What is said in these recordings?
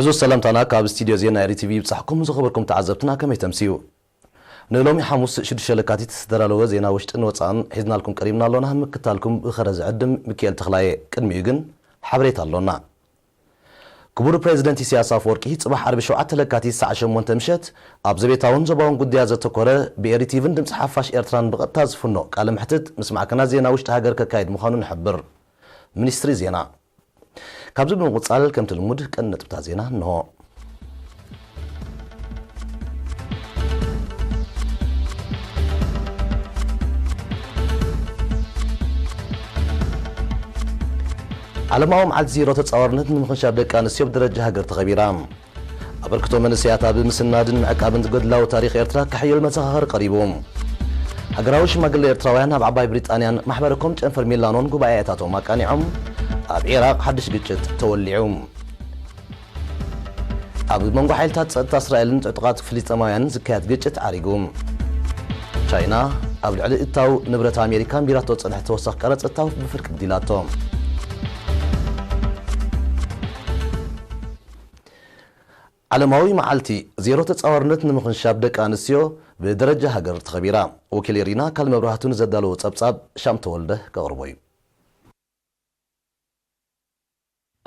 ዕዙዝ ሰላምታና ካብ ስቱድዮ ዜና ኤሪ ቲቪ ይብጻሕኩም። ዝኸበርኩም ተዓዘብትና ከመይ ተምስዩ? ንሎሚ ሓሙስ ሽዱሽተ ለካቲት ዝተዳለወ ዜና ውሽጥን ወጻእን ሒዝናልኩም ቀሪብና ኣሎና። ምክታልኩም ብኸረ ዝዕድም ሚካኤል ተኽላየ። ቅድሚኡ ግን ሓበሬታ ኣሎና። ክቡር ፕሬዚደንት ኢሳያስ ኣፈወርቂ ጽባሕ ዓርቢ ሸውዓተ ለካቲት ሰዓት ሸሞንተ ምሸት ኣብ ዘቤታውን ዞባውን ጉዳያት ዘተኮረ ብኤሪ ቲቪን ድምፂ ሓፋሽ ኤርትራን ብቐጥታ ዝፍኖ ቃለ መሕትት ምስ ማዕከናት ዜና ውሽጢ ሃገር ከካይድ ምዃኑ ንሕብር። ሚኒስትሪ ዜና። ካብዚ ብምቕጻል ከምቲ ልሙድ ቀንዲ ነጥብታት ዜና እንሆ። ዓለማዊ መዓልቲ ዜሮ ተጻዋርነት ንምኽንሻብ ደቂ ኣንስትዮ ብደረጃ ሃገር ተኸቢራ። ኣበርክቶ መንእሰያት ኣብ ምስናድን ምዕቃብን ገድላዊ ታሪኽ ኤርትራ ክሕይል መዘኻኸሪ ቀሪቡ። ሃገራዊ ሽማግለ ኤርትራውያን ኣብ ዓባይ ብሪጣንያን ማሕበረ ኮም ጨንፈር ሚላኖን ጉባኤታቶም ኣቃኒዖም። ኣብ ዒራቕ ሓድሽ ግጭት ተወሊዑ። ኣብ መንጎ ሓይልታት ጸጥታ እስራኤልን ዕጡቓት ፍልስጤማውያንን ዝካየድ ግጭት ዓሪጉ። ቻይና ኣብ ልዕሊ እታው ንብረት ኣሜሪካ ኣንቢራቶ ዝጸንሐት ተወሳኺ ቀረጽ እታው ብፍርቂ ብዲላቶ። ዓለማዊ መዓልቲ ዜሮ ተጻዋርነት ንምኽንሻብ ደቂ ኣንስትዮ ብደረጃ ሃገር ተኸቢራ። ወኪል ኤሪና ኣካል መብራህቱ ንዘዳለዎ ጸብጻብ ሻም ተወልደ ከቕርቦ እዩ።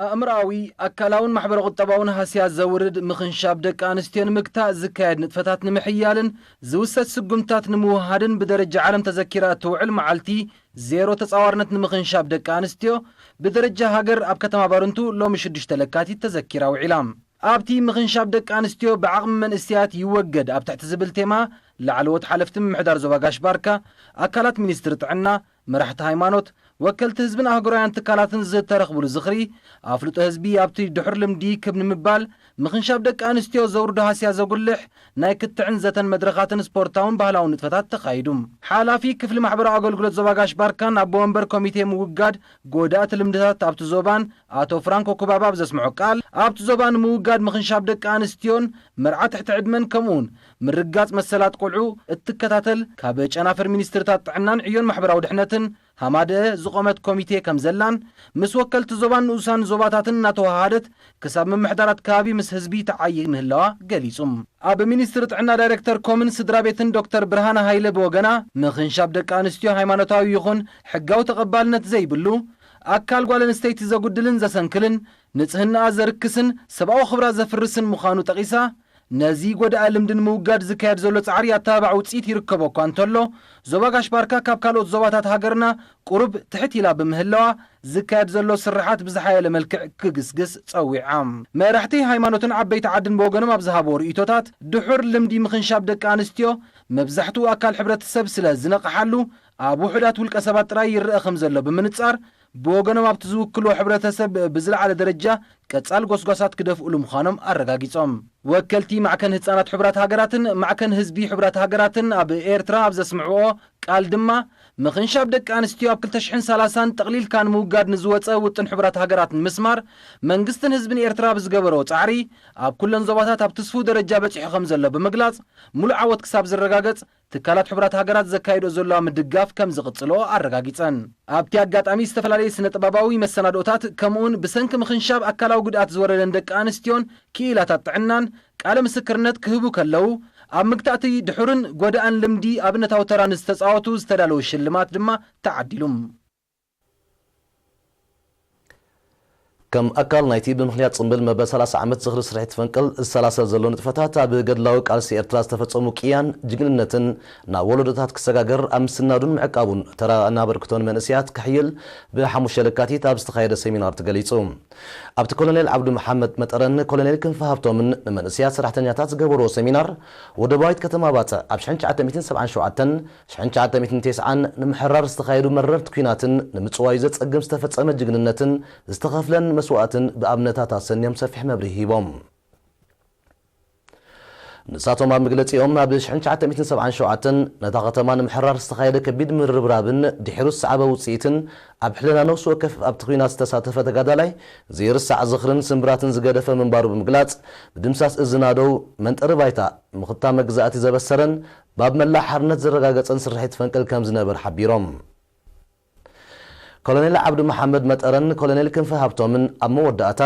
ኣእምሮኣዊ፣ ኣካላውን ማሕበረ ቁጠባውን ሃስያ ዘውርድ ምኽንሻብ ደቂ ኣንስትዮ ንምግታእ ዝካየድ ንጥፈታት ንምሕያልን ዝውሰድ ስጉምታት ንምውሃድን ብደረጃ ዓለም ተዘኪራ እትውዕል መዓልቲ ዜሮ ተጻዋርነት ንምኽንሻብ ደቂ ኣንስትዮ ብደረጃ ሃገር ኣብ ከተማ ባርንቱ ሎሚ ሽዱሽተ ለካቲት ተዘኪራ ውዒላ። ኣብቲ ምኽንሻብ ደቂ ኣንስትዮ ብዓቕሚ መንእሰያት ይወገድ ኣብ ትሕቲ ዝብል ቴማ ላዕለዎት ሓለፍቲ ምምሕዳር ዞባ ጋሽ ባርካ፣ ኣካላት ሚኒስትሪ ጥዕና፣ መራሕቲ ሃይማኖት፣ ወከልቲ ህዝብን ኣህጉራውያን ትካላትን ዝተረኽብሉ ዝኽሪ፣ ኣፍልጦ ህዝቢ ኣብቲ ድሑር ልምዲ ክብ ንምባል ምኽንሻብ ደቂ ኣንስትዮ ዘውርዶ ሃስያ ዘጉልሕ ናይ ክትዕን ዘተን መድረኻትን ስፖርታውን ባህላውን ንጥፈታት ተኻይዱ። ሓላፊ ክፍሊ ማሕበራዊ ኣገልግሎት ዞባ ጋሽ ባርካን ኣቦ ወንበር ኮሚቴ ምውጋድ ጎዳእቲ ልምድታት ኣብቲ ዞባን ኣቶ ፍራንኮ ኩባባ ኣብ ዘስምዖ ቃል፣ ኣብቲ ዞባ ንምውጋድ ምኽንሻብ ደቂ ኣንስትዮን መርዓ ትሕቲ ዕድመን ከምኡውን ምርጋጽ መሰላት ቆልዑ እትከታተል ካብ ጨናፍር ሚኒስትርታት ጥዕናን ዕዮን ማሕበራዊ ድሕነትን ሃማደአ ዝቖመት ኮሚቴ ከም ዘላን ምስ ወከልቲ ዞባን ንኡሳን ዞባታትን እናተወሃሃደት ክሳብ ምምሕዳራት ከባቢ ምስ ህዝቢ ተዓይይ ምህላዋ ገሊጹ። ኣብ ሚኒስትሪ ጥዕና ዳይሬክተር ኮምን ስድራ ቤትን ዶክተር ብርሃነ ሃይለ ብወገና፣ ምኽንሻብ ደቂ ኣንስትዮ ሃይማኖታዊ ይኹን ሕጋዊ ተቐባልነት ዘይብሉ፣ ኣካል ጓል ኣንስተይቲ ዘጉድልን ዘሰንክልን፣ ንጽህናኣ ዘርክስን ሰብኣዊ ክብራ ዘፍርስን ምዃኑ ጠቒሳ፣ ነዚ ጎዳኢ ልምዲ ንምውጋድ ዝካየድ ዘሎ ጻዕሪ ኣተባባዒ ውጽኢት ይርከቦ እኳ እንተሎ፣ ዞባ ጋሽ ባርካ ካብ ካልኦት ዞባታት ሃገርና ቁሩብ ትሕት ኢላ ብምህላዋ፣ ዝካየድ ዘሎ ስርሓት ብዝሓየለ መልክዕ ክግስግስ ጸዊዓ። መራሕቲ ሃይማኖትን ዓበይቲ ዓድን ብወገኖም ኣብ ዝሃብዎ ርእይቶታት፣ ድሑር ልምዲ ምኽንሻብ ደቂ ኣንስትዮ መብዛሕትኡ ኣካል ሕብረተሰብ ስለ ዝነቕሓሉ፣ ኣብ ውሑዳት ውልቀ ሰባት ጥራይ ይረኣ ከም ዘሎ ብምንጻር፣ ብወገኖም ኣብቲ ዝውክልዎ ሕብረተሰብ ብዝለዓለ ደረጃ ቀጻል ጎስጓሳት ክደፍእሉ ምዃኖም ኣረጋጊጾም። ወከልቲ ማዕከን ህጻናት ሕቡራት ሃገራትን ማዕከን ህዝቢ ሕቡራት ሃገራትን ኣብ ኤርትራ ኣብ ዘስምዕዎ ቃል ድማ፣ ምኽንሻብ ደቂ ኣንስትዮ ኣብ ክልተ ሽሕን ሰላሳን ጠቕሊልካ ንምውጋድ ንዝወጸ ውጥን ሕቡራት ሃገራት ንምስማር፣ መንግስትን ህዝብን ኤርትራ ብዝገበሮ ጻዕሪ፣ ኣብ ኩለን ዞባታት ኣብ ትስፉው ደረጃ በጺሑ ከም ዘሎ ብምግላጽ፣ ሙሉእ ዓወት ክሳብ ዝረጋገጽ፣ ትካላት ሕቡራት ሃገራት ዘካይዶ ዘለዋ ምድጋፍ ከም ዝቕጽሎ ኣረጋጊጸን። ኣብቲ ኣጋጣሚ ዝተፈላለዩ ስነ ጥበባዊ መሰናድኦታት፣ ከምኡውን ብሰንኪ ምኽንሻብ ኣካላዊ ጉድኣት ዝወረደን ደቂ ኣንስትዮን ክኢላታት ጥዕናን ቃለ ምስክርነት ክህቡ ከለዉ፣ ኣብ ምግታእቲ ድሑርን ጎዳእን ልምዲ ኣብነታዊ ተራ ንዝተጻወቱ ዝተዳለወ ሽልማት ድማ ተዓዲሉ። ከም ኣካል ናይቲ ብምኽንያት ጽምብል መበል ሰላሳ ዓመት ዝኽሪ ስርሒት ፈንቅል ዝሰላሰል ዘሎ ንጥፈታት፣ ኣብ ገድላዊ ቃልሲ ኤርትራ ዝተፈጸሙ ቅያን ጅግንነትን ናብ ወለዶታት ክሰጋገር ኣብ ምስናዱን ምዕቃቡን ተራ እናበርክቶን መንእሰያት ክሕይል ብሓሙሽተ ለካቲት ኣብ ዝተኻየደ ሰሚናር ተገሊጹ። ኣብቲ ኮሎኔል ዓብዱ መሓመድ መጠረን ኮሎኔል ክንፈ ሃብቶምን ንመንእሰያት ሰራሕተኛታት ዝገበርዎ ሰሚናር፣ ወደባዊት ከተማ ባጽዕ ኣብ ሽሕን ትሽዓተ ሚእትን ሰብዓን ሸውዓተን ሽሕን ትሽዓተ ሚእትን ተስዓን ንምሕራር ዝተኻየዱ መረርቲ ኲናትን ንምጽዋዩ ዘጸግም ዝተፈጸመ ጅግንነትን ዝተኸፍለን መስዋእትን ብኣብነታት ኣሰንዮም ሰፊሕ መብርሂ ሂቦም። ንሳቶም ኣብ መግለጺኦም፣ ኣብ ሽሕን ትሽዓተ ሚእትን ሰብዓን ሸውዓተን ነታ ከተማ ንምሕራር ዝተኻየደ ከቢድ ምርብራብን ድሒሩ ዝሰዓበ ውጽኢትን ኣብ ሕልና ነፍሲ ወከፍ ኣብቲ ኲናት ዝተሳተፈ ተጋዳላይ ዘይርሳዕ ዝኽርን ስምብራትን ዝገደፈ ምንባሩ ብምግላጽ፣ ምድምሳስ እዚ ናደው መንጠሪ ባይታ ምኽታም መግዛእቲ ዘበሰረን ባብ መላእ ሓርነት ዘረጋገጸን ስርሒት ፈንቅል ከም ዝነበር ሓቢሮም። ኮሎኔል ዓብዱ መሓመድ መጠረን ኮሎኔል ክንፈ ሃብቶምን ኣብ መወዳእታ፣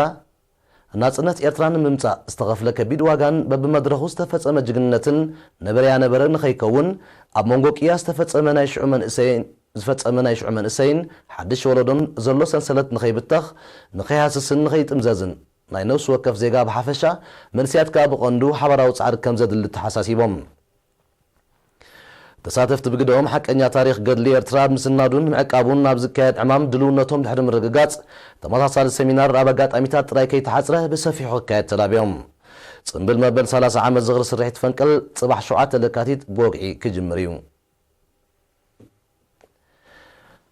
ናጽነት ኤርትራ ንምምጻእ ዝተኸፍለ ከቢድ ዋጋን በብመድረኹ ዝተፈጸመ ጅግንነትን ነበረያ ነበረ ንኸይከውን፣ ኣብ መንጎ ቅያ ዝተፈጸመ ናይ ሽዑ መንእሰይን፣ ዝፈጸመ ናይ ሽዑ መንእሰይን ሓድሽ ወለዶን ዘሎ ሰንሰለት ንኸይብተኽ፣ ንኸይሃስስን ንኸይጥምዘዝን ናይ ነፍሲ ወከፍ ዜጋ ብሓፈሻ፣ መንእሰያት ከኣ ብቐንዱ ሓባራዊ ጻዕሪ ከም ዘድሊ ተሓሳሲቦም። ተሳተፍቲ ብግደኦም፣ ሓቀኛ ታሪኽ ገድሊ ኤርትራ ኣብ ምስናዱን ምዕቃቡን ኣብ ዝካየድ ዕማም ድልውነቶም ድሕሪ ምርግጋጽ፣ ተመሳሳሊ ሰሚናር ኣብ ኣጋጣሚታት ጥራይ ከይተሓጽረ ብሰፊሑ ክካየድ ተላብዮም። ጽምብል መበል ሰላሳ ዓመት ዝኽሪ ስርሒት ፈንቅል ጽባሕ ሸውዓተ ለካቲት ብወግዒ ክጅምር እዩ።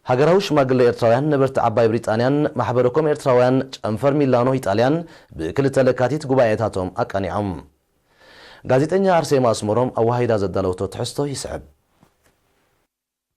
ሃገራዊ ሽማግለ ኤርትራውያን ነበርቲ ዓባይ ብሪጣንያን ማሕበረ ኮም ኤርትራውያን ጨንፈር ሚላኖ ኢጣልያን ብክልተ ለካቲት ጉባኤታቶም ኣቃኒዖም። ጋዜጠኛ ኣርሴማ ኣስመሮም ኣዋሂዳ ዘዳለወቶ ትሕዝቶ ይስዕብ።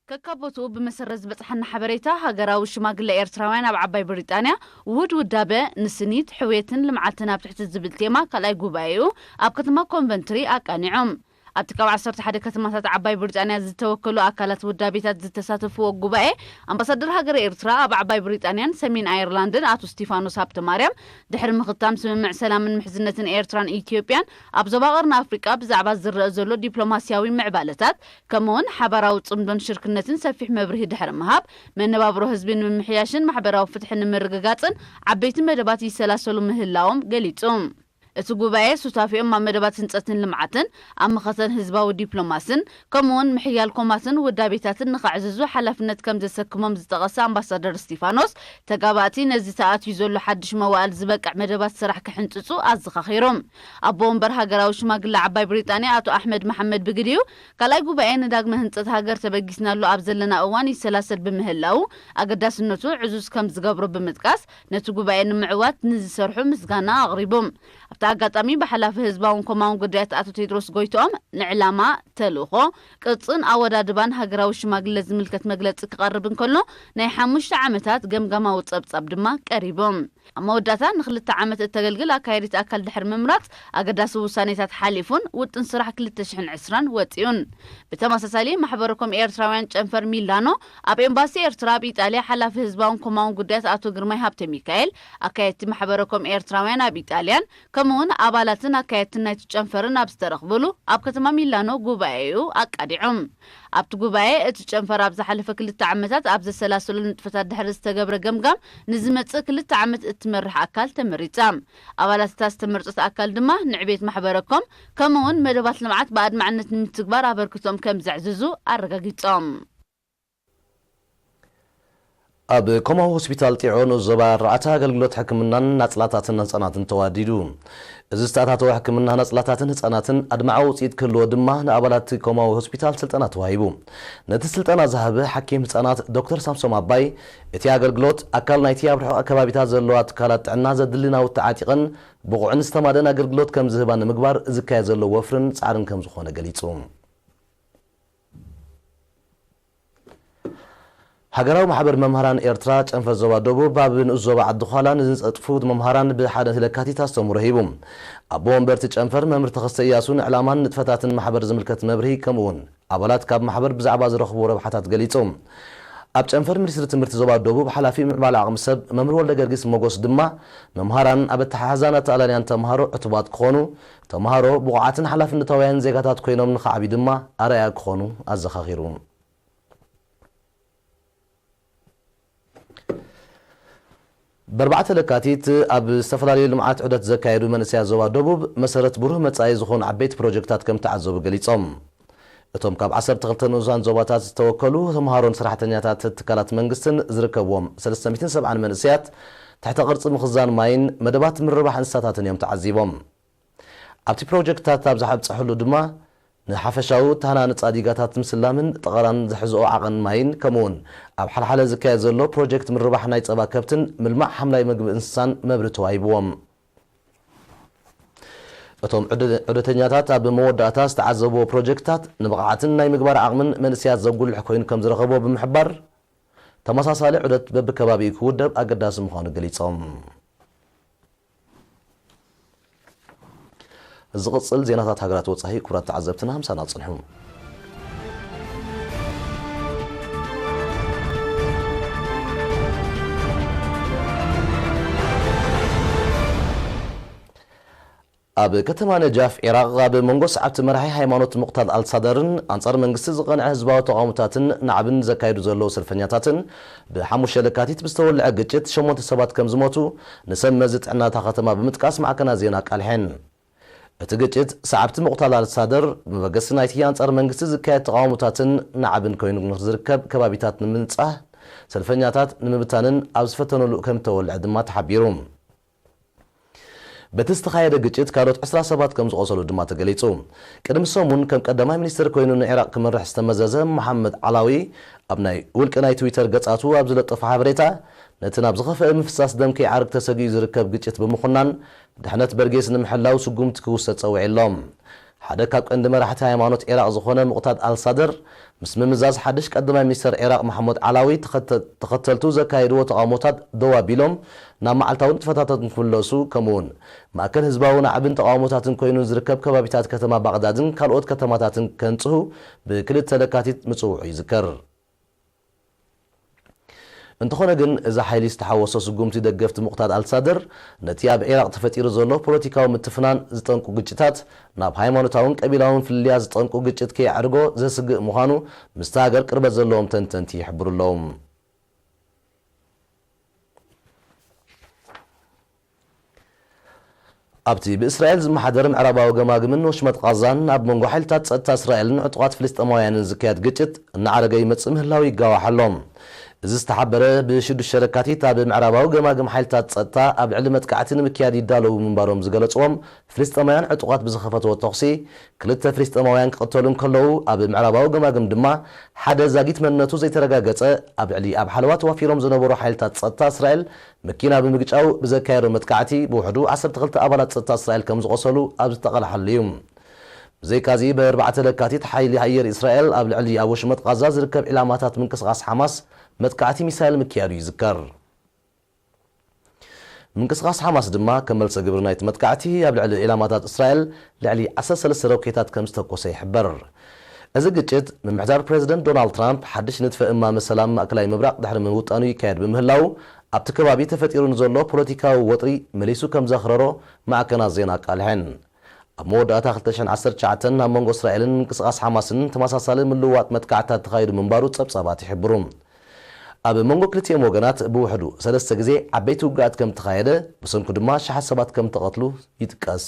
ከካብ ቦትኡ ብመሰረት ዝበጽሓና ሓበሬታ፣ ሃገራዊ ሽማግለ ኤርትራውያን ኣብ ዓባይ ብሪጣንያ ውሁድ ውዳበ ንስኒት፣ ሕውየትን ልምዓትን ኣብ ትሕቲ ዝብል ቴማ ካልኣይ ጉባኤኡ ኣብ ከተማ ኮንቨንትሪ ኣቃኒዖም። ኣብቲ ካብ ዓሰርተ ሓደ ከተማታት ዓባይ ብሪጣንያ ዝተወከሉ ኣካላት ውዳቤታት ዝተሳተፍዎ ጉባኤ፣ ኣምባሳደር ሃገረ ኤርትራ ኣብ ዓባይ ብሪጣንያን ሰሜን ኣየርላንድን ኣቶ ስቲፋኖስ ሃብተማርያም፣ ድሕሪ ምኽታም ስምምዕ ሰላምን ምሕዝነትን ኤርትራን ኢትዮጵያን፣ ኣብ ዞባ ቀርኒ ኣፍሪቃ ብዛዕባ ዝረአ ዘሎ ዲፕሎማስያዊ ምዕባለታት፣ ከምኡውን ሓባራዊ ጽምዶን ሽርክነትን ሰፊሕ መብርሂ ድሕሪ ምሃብ፣ መነባብሮ ህዝቢ ንምምሕያሽን ማሕበራዊ ፍትሒ ንምርግጋጽን ዓበይቲ መደባት ይሰላሰሉ ምህላዎም ገሊጹ። እቲ ጉባኤ፣ ሱታፊኦም ኣብ መደባት ህንጸትን ልምዓትን፣ ኣብ መኸተን ህዝባዊ ዲፕሎማስን፣ ከምኡውን ምሕያል ኮማትን ውዳቤታትን ንኸዕዝዙ ሓላፍነት ከም ዘሰክሞም ዝጠቐሰ ኣምባሳደር እስቲፋኖስ፣ ተጋባእቲ ነዚ ተኣትዩ ዘሎ ሓድሽ መዋእል ዝበቅዕ መደባት ስራሕ ክሕንጽጹ ኣዘኻኺሮም። ኣቦ ወንበር ሃገራዊ ሽማግለ ዓባይ ብሪጣንያ ኣቶ ኣሕመድ መሓመድ ብግዲኡ፣ ካልኣይ ጉባኤ ንዳግመ ህንጸት ሃገር ተበጊስናሉ ኣብ ዘለና እዋን ይሰላሰል ብምህላዉ፣ ኣገዳስነቱ ዕዙዝ ከም ዝገብሮ ብምጥቃስ፣ ነቲ ጉባኤ ንምዕዋት ንዝሰርሑ ምስጋና ኣቕሪቡ። ኣብቲ ኣጋጣሚ ብሓላፊ ህዝባውን ኮማውን ጉዳያት ኣቶ ቴድሮስ ጎይትኦም ንዕላማ፣ ተልእኾ፣ ቅርጽን ኣወዳድባን ሃገራዊ ሽማግለ ዝምልከት መግለጺ ክቐርብ እንከሎ፣ ናይ ሓሙሽተ ዓመታት ገምጋማዊ ጸብጻብ ድማ ቀሪቡ። ኣብ መወዳእታ ንኽልተ ዓመት እተገልግል ኣካየዲት ኣካል ድሕሪ ምምራጽ፣ ኣገዳሲ ውሳኔታት ሓሊፉን ውጥን ስራሕ ክልተ ሽሕን ዕስራን ወጺኡን። ብተመሳሳሊ፣ ማሕበረ ኮም ኤርትራውያን ጨንፈር ሚላኖ ኣብ ኤምባሲ ኤርትራ ኣብ ኢጣልያ ሓላፊ ህዝባውን ኮማውን ጉዳያት ኣቶ ግርማይ ሃብተ ሚካኤል፣ ኣካየድቲ ማሕበረ ኮም ኤርትራውያን ኣብ ኢጣልያን፣ ከምኡውን ኣባላትን ኣካየድትን ናይቲ ጨንፈርን ኣብ ዝተረኽብሉ፣ ኣብ ከተማ ሚላኖ ጉባኤኡ ኣቃዲዖም። ኣብቲ ጉባኤ፣ እቲ ጨንፈር ኣብ ዝሓለፈ ክልተ ዓመታት ኣብ ዘሰላሰሎ ንጥፈታት ድሕሪ ዝተገብረ ገምጋም፣ ንዝመጽእ ክልተ ዓመት እትመርሕ ኣካል ተመሪጻ። ኣባላት እታ ዝተመርጸት ኣካል ድማ ንዕቤት ማሕበረ ኮም፣ ከምኡውን መደባት ልምዓት ብኣድማዕነት ንምትግባር ኣበርክቶኦም ከም ዘዕዝዙ ኣረጋጊጾም። ኣብ ኮማዊ ሆስፒታል ጢዖ ንኡስ ዞባ ኣርባዕተ ኣገልግሎት ሕክምናን ናጽላታትን ህጻናትን ተዋዲዱ። እዚ ዝተኣታተወ ሕክምና ናጽላታትን ህጻናትን ኣድማዒ ውጽኢት ክህልዎ ድማ ንኣባላት ኮማዊ ሆስፒታል ስልጠና ተዋሂቡ። ነቲ ስልጠና ዝሃበ ሓኪም ህጻናት ዶክተር ሳምሶም ኣባይ፣ እቲ ኣገልግሎት ኣካል ናይቲ ኣብ ርሑቕ ከባቢታት ዘለዋ ትካላት ጥዕና ዘድሊ ናውቲ ዓጢቐን ብቑዕን ዝተማልእን ኣገልግሎት ከም ዝህባ ንምግባር ዝካየድ ዘሎ ወፍርን ጻዕርን ከም ዝኾነ ገሊጹ። ሃገራዊ ማሕበር መምህራን ኤርትራ ጨንፈር ዞባ ደቡብ ኣብ ንኡስ ዞባ ዓዲ ዃላ ንዝጸጥፉ መምህራን ብሓደ ለካቲት ኣስተምህሮ ሂቡ። ኣቦ ወንበርቲ ጨንፈር መምህር ተኸስተ እያሱ ንዕላማን ንጥፈታትን ማሕበር ዝምልከት መብርሂ ከምኡውን ኣባላት ካብ ማሕበር ብዛዕባ ዝረኽብዎ ረብሓታት ገሊጾም። ኣብ ጨንፈር ሚኒስትሪ ትምህርቲ ዞባ ደቡብ ሓላፊ ምዕባለ ዓቕሚ ሰብ መምህር ወልደ ገርጊስ ሞጎስ ድማ መምሃራን ኣብ ኣተሓሕዛን ኣተኣላልያን ተምሃሮ ዕቱባት ክኾኑ፣ ተምሃሮ ብቑዓትን ሓላፍነታውያን ዜጋታት ኮይኖም ንኽዓብዩ ድማ ኣርኣያ ክኾኑ ኣዘኻኺሩ። ብኣርባዕተ ለካቲት ኣብ ዝተፈላለዩ ልምዓት ዑደት ዘካየዱ መንእሰያት ዞባ ደቡብ መሰረት ብሩህ መጻኢ ዝኾኑ ዓበይቲ ፕሮጀክታት ከም ተዓዘቡ ገሊጾም። እቶም ካብ ዓሰርተ ክልተ ንኡሳን ዞባታት ዝተወከሉ ተምሃሮን ሰራሕተኛታት ትካላት መንግስትን ዝርከብዎም ሰለስተ ሚእትን ሰብዓን መንእሰያት ትሕተ ቅርጺ ምኽዛን ማይን መደባት ምርባሕ እንስሳታትን እዮም ተዓዚቦም። ኣብቲ ፕሮጀክትታት ኣብ ዝሓብፀሐሉ ድማ ንሓፈሻዊ ተሃናንፃ ዲጋታት ምስላምን ጠቐራን ዝሕዝኦ ዓቐን ማይን ከምኡውን ኣብ ሓልሓለ ዝካየድ ዘሎ ፕሮጀክት ምርባሕ ናይ ፀባ ከብትን ምልማዕ ሓምላይ ምግቢ እንስሳን መብርሂ ተዋሂብዎም። እቶም ዑደ- ዑደተኛታት ኣብ መወዳእታ ዝተዓዘብዎ ፕሮጀክትታት ንብቕዓትን ናይ ምግባር ዓቕምን መንእሰያት ዘጉልሕ ኮይኑ ከም ዝረኸብዎ ብምሕባር ተመሳሳሊ ዑደት በብከባቢኡ ክውደብ ኣገዳሲ ምዃኑ ገሊፆም። ዝቕጽል ዜናታት ሃገራት ወጻኢ ክቡራት ተዓዘብትና ምሳና ጽንሑ። ኣብ ከተማ ነጃፍ ዒራቕ ኣብ መንጎ ሰዓብቲ መራሒ ሃይማኖት ሙቕታድ ኣልሳደርን ኣንጻር መንግስቲ ዝቐንዐ ህዝባዊ ተቓውሞታትን ናዕብን ዘካየዱ ዘለዉ ሰልፈኛታትን ብሓሙሽተ ለካቲት ብዝተወልዐ ግጭት ሸሞንተ ሰባት ከም ዝሞቱ ንሰብ መዚ ጥዕና እታ ከተማ ብምጥቃስ ማዕከናት ዜና ኣቃልሐን። እቲ ግጭት ሰዓብቲ ሙቕታድ ኣልሳደር ብመበገሲ ናይቲ ኣንጻር መንግስቲ ዝካየድ ተቓውሞታትን ናዕብን ኮይኑ ንዝርከብ ከባቢታት ንምንጻህ ሰልፈኛታት ንምብታንን ኣብ ዝፈተኑሉ ከም ዝተወልዐ ድማ ተሓቢሩ። በቲ ዝተኻየደ ግጭት ካልኦት ዕስራ ሰባት ከም ዝቖሰሉ ድማ ተገሊጹ። ቅድሚ ሰሙን ከም ቀዳማይ ሚኒስትር ኮይኑ ንዒራቕ ክመርሕ ዝተመዘዘ መሓመድ ዓላዊ ኣብ ናይ ውልቂ ናይ ትዊተር ገጻቱ ኣብ ዝለጠፎ ሓበሬታ ነቲ ናብ ዝኸፍአ ምፍሳስ ደም ከይዓርግ ተሰጊኡ ዝርከብ ግጭት ብምኹናን ድሕነት በርጌስ ንምሕላው ስጉምቲ ክውሰድ ጸዊዑ ኣሎ። ሓደ ካብ ቀንዲ መራሕቲ ሃይማኖት ዒራቕ ዝኾነ ሙቕታድ ኣልሳደር ምስ ምምዛዝ ሓድሽ ቀዳማይ ሚኒስተር ዒራቕ መሓሙድ ዓላዊ ተኸተ- ተኸተልቱ ዘካየድዎ ተቓውሞታት ደው ኣቢሎም ናብ መዓልታዊ ንጥፈታቶም ክምለሱ ከምኡውን ማእከል ህዝባዊ ናዕብን ተቓውሞታትን ኮይኑ ዝርከብ ከባቢታት ከተማ ባቕዳድን ካልኦት ከተማታትን ከንጽሁ ብክልተ ለካቲት ምጽውዑ ይዝከር። እንተኾነ ግን እዚ ሓይሊ ዝተሓወሶ ስጉምቲ ደገፍቲ ሙቕታድ ኣልሳደር ነቲ ኣብ ዒራቕ ተፈጢሩ ዘሎ ፖለቲካዊ ምትፍናን ዝጠንቁ ግጭታት ናብ ሃይማኖታውን ቀቢላውን ፍልልያት ዝጠንቁ ግጭት ከየዕርጎ ዘስግእ ምዃኑ ምስቲ ሃገር ቅርበት ዘለዎም ተንተንቲ ይሕብሩ ኣለዉ። ኣብቲ ብእስራኤል ዝመሓደር ምዕራባዊ ገማግምን ወሽመጥ ቓዛን ኣብ መንጎ ሓይልታት ጸጥታ እስራኤልን ዕጡቓት ፍልስጤማውያንን ዝካየድ ግጭት እናዓረገ ይመጽእ ምህላው ይጋዋሕ ኣሎ። እዚ ዝተሓበረ ብሽዱሽተ ለካቲት ኣብ ምዕራባዊ ገማግም ሓይልታት ጸጥታ ኣብ ልዕሊ መጥቃዕቲ ንምክያድ ይዳለዉ ምንባሮም ዝገለጽዎም ፍልስጤማውያን ዕጡቓት ብዝኸፈትዎ ተኹሲ ክልተ ፍልስጤማውያን ክቕተሉ እንከለዉ ኣብ ምዕራባዊ ገማግም ድማ ሓደ ዛጊት መንነቱ ዘይተረጋገጸ ኣብ ልዕሊ ኣብ ሓለዋ ተዋፊሮም ዝነበሩ ሓይልታት ጸጥታ እስራኤል መኪና ብምግጫው ብዘካየዶ መጥቃዕቲ ብውሕዱ ዓሰርተ ክልተ ኣባላት ጸጥታ እስራኤል ከም ዝቖሰሉ ኣብ ዝተቓልሓሉ እዩ። ብዘይካዚ ብኣርባዕተ ለካቲት ሓይሊ ኣየር እስራኤል ኣብ ልዕሊ ኣብ ወሽመጥ ቓዛ ዝርከብ ዒላማታት ምንቅስቓስ ሓማስ መጥቃዕቲ ሚሳይል ምክያዱ ይዝከር። ምንቅስቓስ ሓማስ ድማ ከም መልሰ ግብሪ ናይቲ መጥቃዕቲ ኣብ ልዕሊ ዒላማታት እስራኤል ልዕሊ ዓሰርተ ሰለስተ ሮኬታት ከም ዝተኮሰ ይሕበር። እዚ ግጭት ምምሕዳር ፕሬዚደንት ዶናልድ ትራምፕ ሓድሽ ንድፈ እማመ ሰላም ማእከላይ ምብራቕ ድሕሪ ምውጣኑ ይካየድ ብምህላው ኣብቲ ከባቢ ተፈጢሩ ንዘሎ ፖለቲካዊ ወጥሪ መሊሱ ከም ዘኽረሮ ማዕከናት ዜና ኣቃልሐን። ኣብ መወዳእታ ክልተ ሽሕን ዓሰርተ ትሽዓተን ኣብ መንጎ እስራኤልን ምንቅስቓስ ሓማስን ተመሳሳሊ ምልውዋጥ መጥቃዕትታት ተኻይዱ ምንባሩ ጸብጻባት ይሕብሩ። ኣብ መንጎ ክልቲኦም ወገናት ብውሕዱ ሰለስተ ግዜ ዓበይቲ ውግኣት ከም ተኻየደ ብሰንኩ ድማ ኣሽሓት ሰባት ከም ተቐትሉ ይጥቀስ።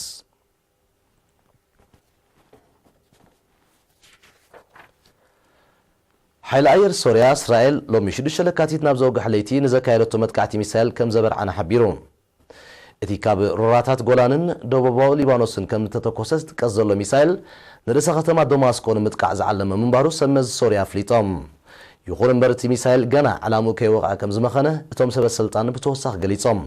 ሓይሊ ኣየር ሶርያ እስራኤል ሎሚ ሽዱሽተ ለካቲት ናብ ዘውግሕ ለይቲ ንዘካየደቶ መጥቃዕቲ ሚሳይል ከም ዘበርዓነ ሓቢሩ። እቲ ካብ ሩራታት ጎላንን ደቡባዊ ሊባኖስን ከም ዝተተኮሰ ዝጥቀስ ዘሎ ሚሳይል ንርእሰ ከተማ ደማስቆ ንምጥቃዕ ዝዓለመ ምንባሩ ሰብ መዚ ሶርያ ኣፍሊጦም። ይኹን እምበር እቲ ሚሳይል ገና ዕላምኡ ከይወቕዐ ከም ዝመኸነ እቶም ሰበ ስልጣን ብተወሳኺ ገሊጾም።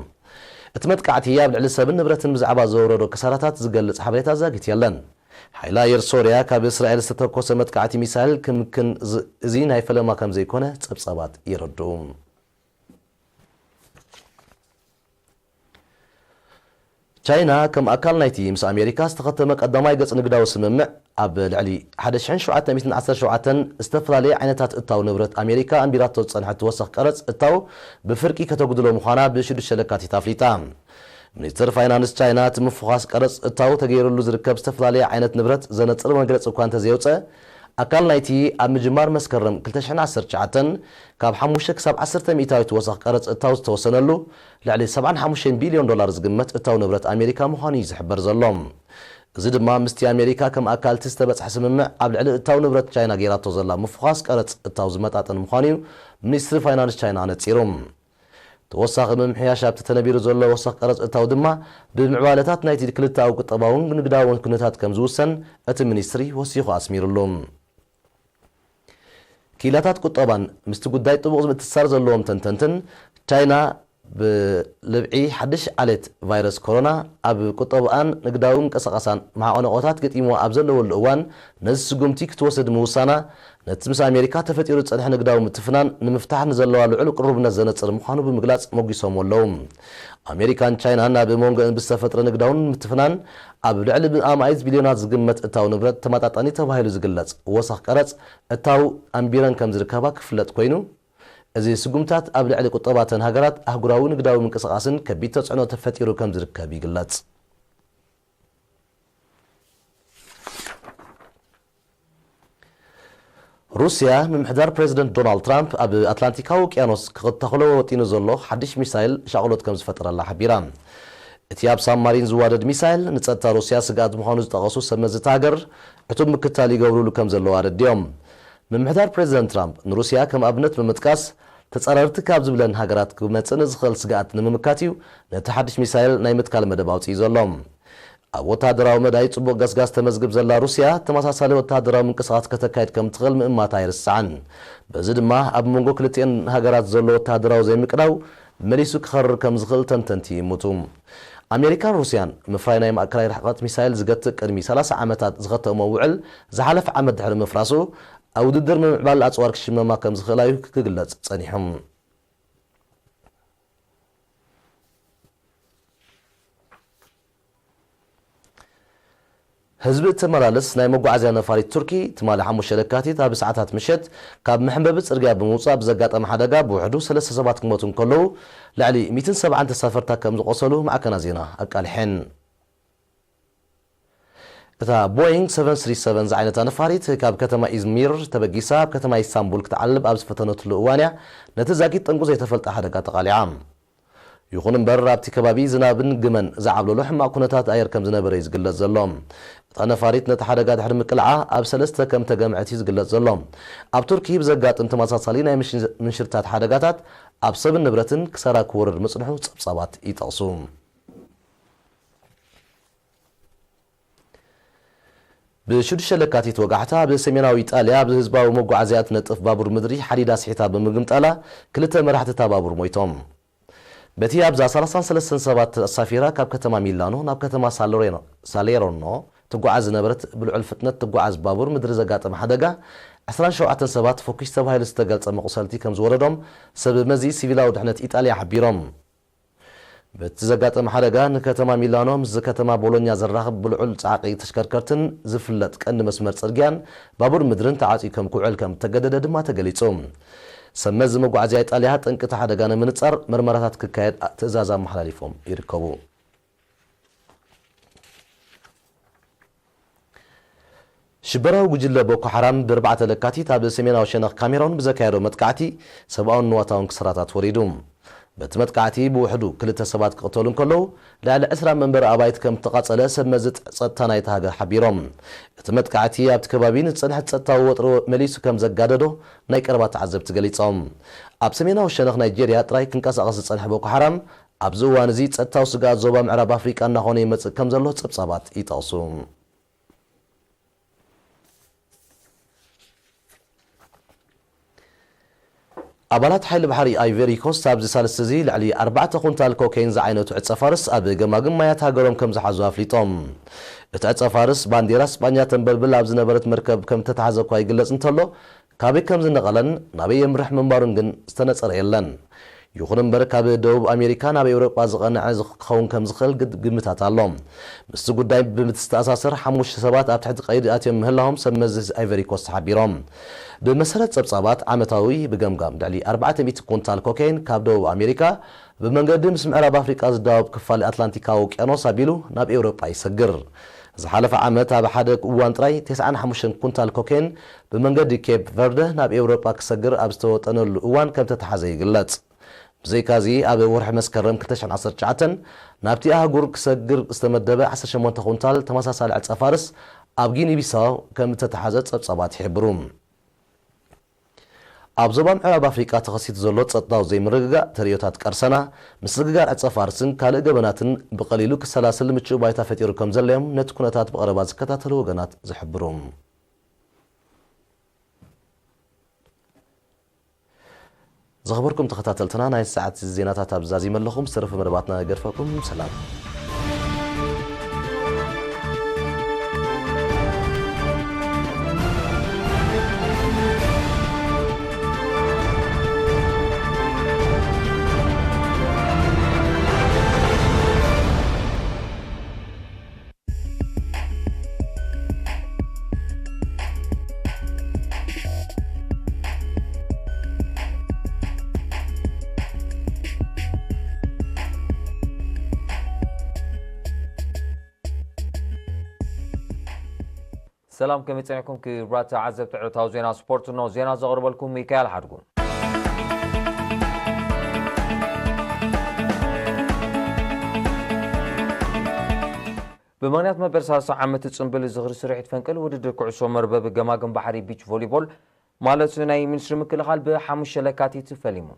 እቲ መጥቃዕቲ ኣብ ልዕሊ ሰብን ንብረትን ብዛዕባ ዘውረዶ ክሳራታት ዝገልጽ ሓበሬታ ዛጊት የለን። ሓይሊ ኣየር ሶርያ ካብ እስራኤል ዝተተኮሰ መጥቃዕቲ ሚሳይል ክምክን እዚ ናይ ፈለማ ከም ዘይኮነ ጸብጻባት የረድኡ። ቻይና ከም ኣካል ናይቲ ምስ ኣሜሪካ ዝተኸተመ ቀዳማይ ገጽ ንግዳዊ ስምምዕ ኣብ ልዕሊ ሓደ ሽሕን ሸውዓተ ሚእትን ዓሰርተ ሸውዓተን ዝተፈላለየ ዓይነታት እታው ንብረት ኣሜሪካ ኣንቢራቶ ዝጸንሐት ተወሰኽ ቀረጽ እታው ብፍርቂ ከተጉድሎ ምዃና ብሽዱሽተ ለካቲት ኣፍሊጣ። ሚኒስትር ፋይናንስ ቻይና እቲ ምፍዃስ ቀረጽ እታው ተገይሩሉ ዝርከብ ዝተፈላለየ ዓይነት ንብረት ዘነጽር መግለጺ እኳ እንተዘየውጸ ኣካል ናይቲ ኣብ ምጅማር መስከረም ክልተ ሽሕን ዓሰርተ ትሽዓተን ካብ ሓሙሽተ ክሳብ ዓሰርተ ሚእታዊት ወሰኽ ቀረጽ እታው ዝተወሰነሉ ልዕሊ ሰብዓን ሓሙሽተን ቢልዮን ዶላር ዝግመት እታው ንብረት ኣሜሪካ ምዃኑ እዩ ዝሕበር ዘሎ። እዚ ድማ ምስቲ ኣሜሪካ ከም ኣካልቲ ዝተበጽሐ ስምምዕ ኣብ ልዕሊ እታው ንብረት ቻይና ገይራቶ ዘላ ምፍዃስ ቀረጽ እታው ዝመጣጠን ምዃኑ እዩ ሚኒስትሪ ፋይናንስ ቻይና ኣነጺሩ። ተወሳኺ ምምሕያሽ ኣብቲ ተነቢሩ ዘሎ ወሰኽ ቀረጽ እታው ድማ ብምዕባለታት ናይቲ ክልተኣዊ ቁጠባውን ንግዳውን ኩነታት ከም ዝውሰን እቲ ሚኒስትሪ ወሲኹ ኣስሚሩሉ። ክኢላታት ቁጠባን ምስቲ ጉዳይ ጥቡቕ ምትእስሳር ዘለዎም ተንተንትን ቻይና ብልብዒ ሓድሽ ዓሌት ቫይረስ ኮሮና ኣብ ቁጠባኣን ንግዳዊ ምንቅስቓሳን ማዕቐኖቆታት ገጢምዋ ኣብ ዘለወሉ እዋን ነዚ ስጉምቲ ክትወስድ ምውሳና ነቲ ምስ ኣሜሪካ ተፈጢሩ ዝጸንሐ ንግዳዊ ምትፍናን ንምፍታሕ ንዘለዋ ልዑል ቅሩብነት ዘነጽር ምዃኑ ብምግላጽ ሞጒሶምዎ ኣለዉ። ኣሜሪካን ቻይናን ኣብ መንጎአን ብዝተፈጥረ ንግዳውን ምትፍናን ኣብ ልዕሊ ብኣማኢት ቢልዮናት ዝግመት እታው ንብረት ተመጣጣኒ ተባሂሉ ዝግለጽ ወሰኽ ቀረጽ እታው ኣንቢረን ከም ዝርከባ ክፍለጥ ኮይኑ፣ እዚ ስጉምታት ኣብ ልዕሊ ቁጠባተን ሃገራት ኣህጉራዊ ንግዳዊ ምንቅስቓስን ከቢድ ተጽዕኖ ተፈጢሩ ከም ዝርከብ ይግለጽ። ሩስያ፣ ምምሕዳር ፕሬዚደንት ዶናልድ ትራምፕ ኣብ ኣትላንቲካዊ ውቅያኖስ ክኽተኽሎ ወጢኑ ዘሎ ሓድሽ ሚሳይል ሻቕሎት ከም ዝፈጠረላ ሓቢራ። እቲ ኣብ ሳብማሪን ዝዋደድ ሚሳይል፣ ንጸጥታ ሩስያ ስግኣት ምዃኑ ዝጠቐሱ ሰብ መዚ እታ ሃገር፣ ዕቱብ ምክትታል ይገብሩሉ ከም ዘለዉ ኣረዲኦም። ምምሕዳር ፕሬዚደንት ትራምፕ፣ ንሩስያ ከም ኣብነት ብምጥቃስ፣ ተጻረርቲ ካብ ዝብለን ሃገራት ክመጽእ ንዝኽእል ስግኣት ንምምካት እዩ ነቲ ሓድሽ ሚሳይል ናይ ምትካል መደብ ኣውጺኡ ዘሎ። ኣብ ወተሃደራዊ መዳይ ጽቡቕ ገስጋስ ተመዝግብ ዘላ ሩስያ፣ ተመሳሳሊ ወተሃደራዊ ምንቅስቓስ ከተካይድ ከም ትኽእል ምእማታ ኣይርስዓን። በዚ ድማ ኣብ መንጎ ክልቲኤን ሃገራት ዘሎ ወተሃደራዊ ዘይምቅዳው መሊሱ ክኸርር ከም ዝኽእል ተንተንቲ ይእምቱ። ኣሜሪካን ሩስያን ምፍራይ ናይ ማእከላይ ርሕቀት ሚሳይል ዝገትእ ቅድሚ ሰላሳ ዓመታት ዝኸተሞ ውዕል ዝሓለፈ ዓመት ድሕሪ ምፍራሱ፣ ኣብ ውድድር ምምዕባል ኣጽዋር ክሽመማ ከም ዝኽእላ እዩ ክግለጽ ጸኒሑ። ህዝቢ እተመላልስ ናይ መጓዓዝያ ነፋሪት ቱርኪ፣ ትማሊ ሓሙሽተ ለካቲት ኣብ ሰዓታት ምሸት ካብ መሐንበቢ ጽርግያ ብምውጻእ ብዘጋጠመ ሓደጋ ብውሕዱ ሰለስተ ሰባት ክሞቱ እንከለዉ፣ ልዕሊ ሚእትን ሰብዓን ተሳፈርታ ከም ዝቖሰሉ ማዕከናት ዜና ኣቃሊሐን። እታ ቦይንግ ሰቨን ስሪ ሰቨን ዝዓይነታ ነፋሪት ካብ ከተማ ኢዝሚር ተበጊሳ ኣብ ከተማ ኢስታንቡል ክትዓልብ ኣብ ዝፈተነትሉ እዋን እያ ነቲ ዛጊት ጠንቁ ዘይተፈልጠ ሓደጋ ተቓሊዓ። ይኹን እምበር፣ ኣብቲ ከባቢ ዝናብን ግመን ዝዓብለሎ ሕማቕ ኩነታት ኣየር ከም ዝነበረ እዩ ዝግለጽ ዘሎ። እታ ነፋሪት ነቲ ሓደጋ ድሕሪ ምቅላዓ ኣብ ሰለስተ ከም ተገምዐት እዩ ዝግለጽ ዘሎ። ኣብ ቱርኪ ብዘጋጥም ተመሳሳሊ ናይ ምሽ-፣ ምንሽርታት ሓደጋታት ኣብ ሰብን ንብረትን ክሳራ ክወርድ ምጽንሑ ጸብጻባት ይጠቕሱ። ብሽዱሽተ ለካቲት ወጋሕታ፣ ኣብ ሰሜናዊ ኢጣልያ፣ ኣብ ህዝባዊ መጓዓዝያ እትነጥፍ ባቡር ምድሪ ሓዲዳ ስሒታ ብምግምጣላ፣ ክልተ መራሕቲ እታ ባቡር ሞይቶም። በቲ ኣብዛ ሰላሳን ሰለስተን ሰባት ኣሳፊራ ካብ ከተማ ሚላኖ ናብ ከተማ ሳሎሬኖ-፣ ሳሌሮኖ ትጓዓዝ ዝነበረት ብልዑል ፍጥነት ትጓዓዝ ባቡር ምድሪ ዘጋጠመ ሓደጋ፣ ዕስራን ሸውዓተን ሰባት ፈኲስ ተባሂሉ ዝተገልጸ መቑሰልቲ ከም ዝወረዶም ሰብ መዚ ሲቪላዊ ድሕነት ኢጣልያ ሓቢሮም። በቲ ዘጋጠመ ሓደጋ ንከተማ ሚላኖ ምስ ከተማ ቦሎኛ ዘራኽብ ብልዑል ጻዕቒ ተሽከርከርትን ዝፍለጥ ቀንዲ መስመር ጽርግያን ባቡር ምድርን ተዓጽዩ ከም ክውዕል ከም እተገደደ ድማ ተገሊጹ። ሰብ መዚ መጓዓዝያ ኢጣልያ ጠንቂ እቲ ሓደጋ ንምንጻር መርመራታት ክካየድ ትእዛዝ ኣመሓላሊፎም ይርከቡ። ሽበራዊ ጉጅለ ቦኮ ሓራም ብኣርባዕተ ለካቲት ኣብ ሰሜናዊ ሸነኽ ካሜሮን ብዘካየዶ መጥቃዕቲ ሰብኣውን ንዋታውን ክስራታት ወሪዱ። በቲ መጥቃዕቲ ብውሕዱ ክልተ ሰባት ክቕተሉ እንከለዉ፣ ልዕሊ ዕስራ መንበሪ ኣባይቲ ከም እተቓጸለ ሰብ መዚ ጸጥታ ናይታ ሃገር ሓቢሮም። እቲ መጥቃዕቲ ኣብቲ ከባቢ ንዝጸንሐ ጸጥታዊ ወጥሪ መሊሱ ከም ዘጋደዶ ናይ ቀረባ ተዓዘብቲ ገሊጾም። ኣብ ሰሜናዊ ሸነኽ ናይጄርያ ጥራይ ክንቀሳቐስ ዝጸንሐ ቦኮ ሓራም፣ ኣብዚ እዋን እዚ ጸጥታዊ ስግኣት ዞባ ምዕራብ ኣፍሪቃ እናኾነ ይመጽእ ከም ዘሎ ጸብጻባት ይጠቕሱ። ኣባላት ሓይሊ ባሕሪ ኣይቨሪ ኮስት ኣብዚ ሳልስቲ እዚ ልዕሊ ኣርባዕተ ኩንታል ኮኬይን ዝዓይነቱ ዕጸ ፋርስ ኣብ ገማግም ማያት ሃገሮም ከም ዝሓዙ ኣፍሊጦም። እቲ ዕጸ ፋርስ ባንዴራ ስጳኛ ተንበልብል ኣብ ዝነበረት መርከብ ከም እተታሕዘ እኳ ይግለጽ እንተሎ፣ ካበይ ከም ዝነቐለን ናበይ የምርሕ ምንባሩን ግን ዝተነጸረ የለን። ይኹን እምበር፣ ካብ ደቡብ ኣሜሪካ ናብ ኤውሮጳ ዝቐንዐ ዝኽ-፣ ክኸውን ከም ዝኽእል ግድ-፣ ግምታት ኣሎ። ምስቲ ጉዳይ ብምትስተኣሳሰር፣ ሓሙሽተ ሰባት ኣብ ትሕቲ ቀይዲ ኣትዮም ምህላዎም ሰብ መዚ ኣይቨሪ ኮስት ሓቢሮም። ብመሰረት ጸብጻባት፣ ዓመታዊ ብገምጋም ልዕሊ ኣርባዕተ ሚእቲ ኩንታል ኮኬይን ካብ ደቡብ ኣሜሪካ ብመንገዲ ምስ ምዕራብ ኣፍሪቃ ዝዳወብ ክፋል ኣትላንቲካዊ ውቅያኖስ ኣቢሉ ናብ ኤውሮጳ ይሰግር። ዝሓለፈ ዓመት ኣብ ሓደ እዋን ጥራይ ተስዓን ሓሙሽተን ኩንታል ኮኬይን ብመንገዲ ኬፕ ቨርደ ናብ ኤውሮጳ ክሰግር ኣብ ዝተወጠነሉ እዋን ከም ተተሓዘ ይግለጽ። ብዘይካዚ፣ ኣብ ወርሒ መስከረም ክልተ ሽሕን ዓሰርተ ትሽዓተን ናብቲ ኣህጉር ክሰግር ዝተመደበ ዓሰርተ ሸሞንተ ኩንታል ተመሳሳሊ ዕጸ ፋርስ ኣብ ጊኒ ቢሳው ከም እተተሓዘ ጸብጻባት ይሕብሩ። ኣብ ዞባ ምዕራብ ኣፍሪቃ ተኸሲቱ ዘሎ ጸጥታዊ ዘይምርግጋእ፣ ተርእዮታት ቀርሰና፣ ምስግጋር ዕጸ ፋርስን ካልእ ገበናትን ብቐሊሉ ክሰላስል ምቹእ ባይታ ፈጢሩ ከም ዘለዮም ነቲ ኩነታት ብቐረባ ዝከታተሉ ወገናት ዝሕብሩ። ዝኸበርኩም ተኸታተልትና፣ ናይ ሰዓት ዜናታት ኣብዚ ዛዚመ ኣለኹ። ዝተረፈ መደባትና ገድፈኩም። ሰላም። ሰላም፣ ከመይ ጸኒሕኩም ክቡራት ተዓዘብቲ ዕለታዊ ዜና ስፖርት? ኖ ዜና ዘቕርበልኩም ሚካኤል ሓድጉ። ብምኽንያት መበል ሰላሳ ዓመት ጽምብል ዝኽሪ ስርሒት ፈንቅል ውድድር ኩዕሶ መርበብ ገማግም ባሕሪ ቢች ቮሊቦል ማለት ናይ ሚኒስትሪ ምክልኻል ብሓሙሽተ ለካቲት ፈሊሙ።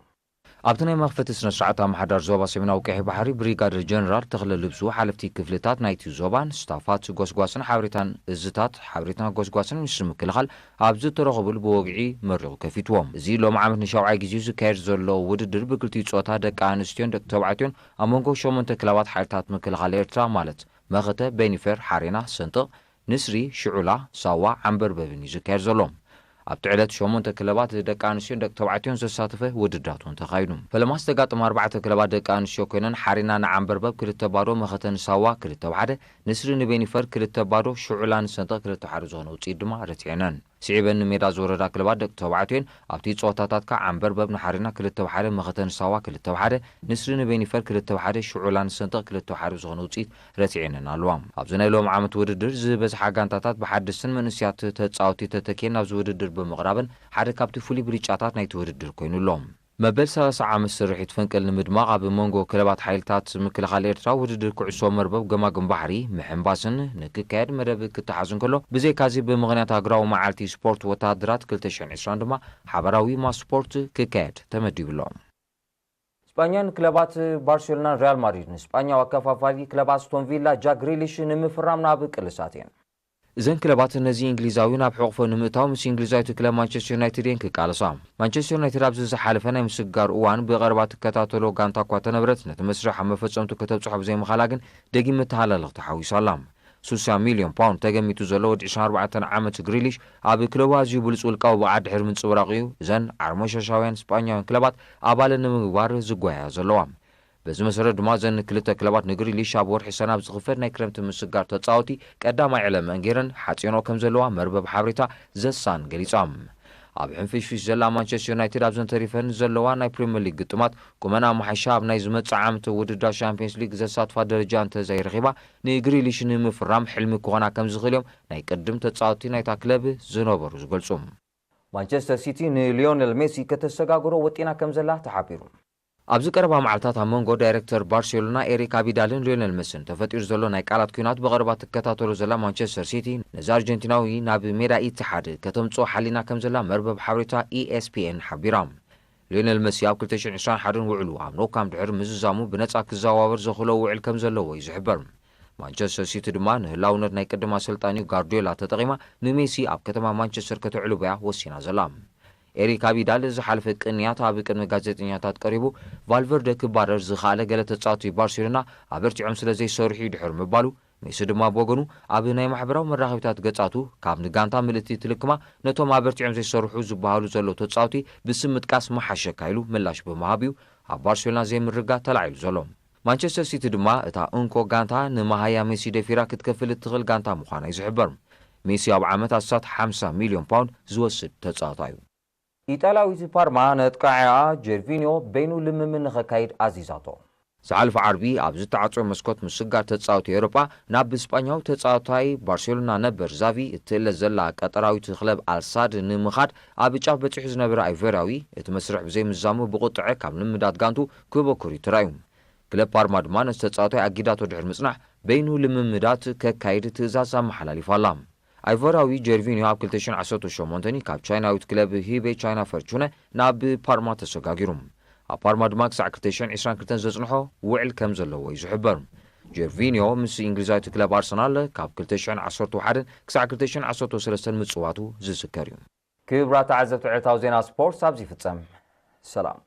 ኣብቲ ናይ መኽፈቲ ስነ ስርዓት ኣመሓዳር ዞባ ሰሜናዊ ቀይሕ ባሕሪ ብሪጋደር ጀነራል ተኽለ ልብሱ ሓለፍቲ ክፍልታት ናይቲ ዞባን ስታፋት ጎስጓስን ሓበሬታን እዝታት ሓበሬታን ጎስጓስን ሚኒስትሪ ምክልኻል ኣብ ዝተረኸቡሉ ብወግዒ መሪቑ ከፊትዎም። እዚ ሎሚ ዓመት ንሻውዓይ ግዜ ዝካየድ ዘሎ ውድድር ብክልቲኡ ጾታ ደቂ ኣንስትዮን ደቂ ተባዕትዮን ኣብ መንጎ ሸሞንተ ክለባት ሓይልታት ምክልኻል ኤርትራ ማለት መኸተ፣ በይኒፈር፣ ሓሬና፣ ሰንጥቕ፣ ንስሪ፣ ሽዑላ፣ ሳዋ፣ ዓምበርበብን እዩ ዝካየድ ዘሎ። ኣብቲ ዕለት ሸሞንተ ክለባት ደቂ ኣንስትዮን ደቂ ተባዕትዮን ዘሳተፈ ውድድራት እውን ተኻይዱ። ፈለማ ዝተጋጠማ ኣርባዕተ ክለባት ደቂ ኣንስትዮ ኮይነን ሓሬና ንዓምበርበብ ክልተ ባዶ፣ መኸተ ንሳዋ ክልተ ብሓደ፣ ንስሪ ንበይኒፈር ክልተ ባዶ፣ ሽዑላ ንሰንጥቕ ክልተ ሓደ ዝኾነ ውፅኢት ድማ ረቲዐነን። ስዒበን ንሜዳ ዝወረዳ ክለባት ደቂ ተባዕትዮን ኣብቲ ፀወታታት ከዓ ዓምበርበብ ንሓሬና ክልተ ብሓደ፣ መኸተ ንሳዋ ክልተ ብሓደ፣ ንስሪ ንበይኒፈር ክልተ ብሓደ፣ ሽዑላ ንሰንጥቕ ክልተ ብሓደ ዝኾነ ውፅኢት ረቲዐነን ኣለዋ። ኣብዚ ናይ ሎሚ ዓመት ውድድር ዝበዝሓ ጋንታታት ብሓደስትን መንእስያት ተፃወቲ ተተኪየን ናብዚ ውድድር ብምቕራበን ሓደ ካብቲ ፍሉይ ብልጫታት ናይቲ ውድድር ኮይኑ ኣሎ። መበል ሰላሳ ዓመት ስርሒት ፈንቅል ንምድማቕ ኣብ መንጎ ክለባት ሓይልታት ምክልኻል ኤርትራ ውድድር ኩዕሶ መርበብ ገማግም ባሕሪ ምሕንባስን ንክካየድ መደብ ክተሓዝ እንከሎ፣ ብዘይካዚ ብምኽንያት ሃገራዊ መዓልቲ ስፖርት ወተሃደራት ክልተ ሽሕን ዕስራን ድማ ሓበራዊ ማስ ስፖርት ክካየድ ተመዲቡ ኣሎ። ስጳኛን ክለባት ባርሴሎናን ሪያል ማድሪድ ንስጳኛዊ ኣከፋፋሊ ክለብ ኣስቶን ቪላ ጃክ ግሪሊሽ ንምፍራም ናብ ቅልሳት እየን። እዘን ክለባት ነዚ እንግሊዛዊ ናብ ሕቑፎ ንምእታው ምስ እንግሊዛዊት ክለብ ማንቸስተር ዩናይትድ እየን ክቃለሳ። ማንቸስተር ዩናይትድ ኣብዚ ዝሓለፈ ናይ ምስግጋር እዋን ብቐረባ ትከታተሎ ጋንታ እኳ ተነበረት፣ ነቲ መስርሕ ኣብ መፈጸምቱ ከተብጽሖ ብዘይምኻላ ግን ደጊም መተሃላለኽቲ ሓዊሳ ኣላ። ሱሳ ሚልዮን ፓውንድ ተገሚቱ ዘሎ ወዲ ዕስራን ኣርባዕተን ዓመት ግሪሊሽ ኣብ ክለቡ ኣዝዩ ብሉጽ ውልቃዊ ብቕዓት ድሕሪ ምንጽብራቑ እዩ እዘን ዓርሞሸሻውያን ስጳኛውያን ክለባት ኣባለን ንምግባር ዝጓያ ዘለዋ። በዚ መሰረት ድማ እዘን ክልተ ክለባት ንግሪሊሽ ኣብ ወርሒ ሰነ ኣብ ዝኽፈት ናይ ክረምቲ ምስጋር ተጻወቲ ቀዳማይ ዕለመን ገይረን ሓጽዮንኦ ከም ዘለዋ መርበብ ሓበሬታ ዘሳን ገሊጻ። ኣብ ሕንፍሽፍሽ ዘላ ማንቸስተር ዩናይትድ ኣብዘን ተሪፈን ዘለዋ ናይ ፕሪምየር ሊግ ግጥማት ቁመና ምሓሻ ኣብ ናይ ዝመጽእ ዓመት ውድድር ሻምፒየንስ ሊግ ዘሳትፋ ደረጃ እንተዘይረኺባ ንግሪሊሽ ንምፍራም ሕልሚ ክኾና ከም ዝኽእል እዮም ናይ ቅድም ተጻወቲ ናይታ ክለብ ዝነበሩ ዝገልጹ። ማንቸስተር ሲቲ ንሊዮነል ሜሲ ከተሰጋግሮ ወጢና ከም ዘላ ተሓቢሩ። ኣብዚ ቀረባ መዓልታት ኣብ መንጎ ዳይሬክተር ባርሴሎና ኤሪክ ኣቢዳልን ሊዮነል መሲን ተፈጢሩ ዘሎ ናይ ቃላት ኲናት ብቐረባ ትከታተሎ ዘላ ማንቸስተር ሲቲ ነዚ ኣርጀንቲናዊ ናብ ሜዳ ኢትሓድ ከተምጽኦ ሓሊና ከም ዘላ መርበብ ሓበሬታ ኢኤስፒኤን ሓቢራ። ሊዮነል መሲ ኣብ ክልተ ሽሕን ዕስራን ሓደን ውዕሉ ኣብ ኖካም ድሕሪ ምዝዛሙ ብነጻ ክዘዋወር ዘኽእሎ ውዕል ከም ዘለዎ እዩ ዝሕበር። ማንቸስተር ሲቲ ድማ ንህላውነት ናይ ቅድም ኣሰልጣኒኡ ጋርዲዮላ ተጠቒማ ንሜሲ ኣብ ከተማ ማንቸስተር ከተዕልቦያ ወሲና ዘላ። ኤሪክ ኣቢዳል ዝሓለፈ ቅንያት ኣብ ቅድሚ ጋዜጠኛታት ቀሪቡ ቫልቨርደ ክባረር ዝኸኣለ ገለ ተጻወቲ ባርሴሎና ኣበርቲዖም ስለ ዘይሰርሑ እዩ ድሕሪ ምባሉ፣ ሜሲ ድማ ብወገኑ ኣብ ናይ ማሕበራዊ መራኸቢታት ገጻቱ ካብ ንጋንታ ምልእቲ ትልክማ ነቶም ኣበርቲዖም ዘይሰርሑ ዝበሃሉ ዘለዉ ተጻወቲ ብስም ምጥቃስ ምሓሸካ ኢሉ ምላሽ ብምሃብ እዩ ኣብ ባርሴሎና ዘይምርጋ ተላዒሉ ዘሎ። ማንቸስተር ሲቲ ድማ እታ እንኮ ጋንታ ንመሃያ ሜሲ ደፊራ ክትከፍል እትኽእል ጋንታ ምዃና እዩ ዝሕበር። ሜሲ ኣብ ዓመት ኣስታት ሓምሳ ሚልዮን ፓውንድ ዝወስድ ተጻዋታይ እዩ። ኢጣልያዊት ፓርማ ነጥቃዒኣ ጀርቪኒዮ በይኑ ልምምድ ንኸካይድ ኣዚዛቶ። ዝሓለፈ ዓርቢ ኣብ ዝተዓጽወ መስኮት ምስጋር ተጻወቲ ኤውሮጳ ናብ ስጳኛዊ ተጻዋታይ ባርሴሎና ነበር ዛቪ እትእለ ዘላ ቀጠራዊት ክለብ ኣልሳድ ንምኻድ ኣብ ጫፍ በጺሑ ዝነበረ ኣይቨርያዊ እቲ መስርሕ ብዘይምዛሙ ብቁጥዐ ካብ ልምዳት ጋንቱ ክበኩር እዩ ተራእዩ። ክለብ ፓርማ ድማ ነቲ ተጻዋታይ ኣጊዳቶ ድሕሪ ምጽናሕ በይኑ ልምምዳት ከካይድ ትእዛዝ ኣመሓላሊፋ ኣላ። ኣይቮራዊ ጀርቪኒዮ ኣብ ክልተ ሽሕን ዓሰርተ ሸሞንተን ካብ ቻይናዊት ክለብ ሂቤ ቻይና ፈርቹነ ናብ ፓርማ ተሰጋጊሩ። ኣብ ፓርማ ድማ ክሳዕ ክልተ ሽሕን ዕስራን ክልተን ዘጽንሖ ውዕል ከም ዘለዎ እዩ ዝሕበር። ጀርቪኒዮ ምስ እንግሊዛዊት ክለብ ኣርሰናል ካብ ክልተ ሽሕን ዓሰርተ ሓደን ክሳዕ ክልተ ሽሕን ዓሰርተ ሰለስተን ምጽዋቱ ዝዝከር እዩ። ክቡራት ተዓዘብቲ ዕለታዊ ዜና ስፖርት ኣብዚ ይፍጸም። ሰላም።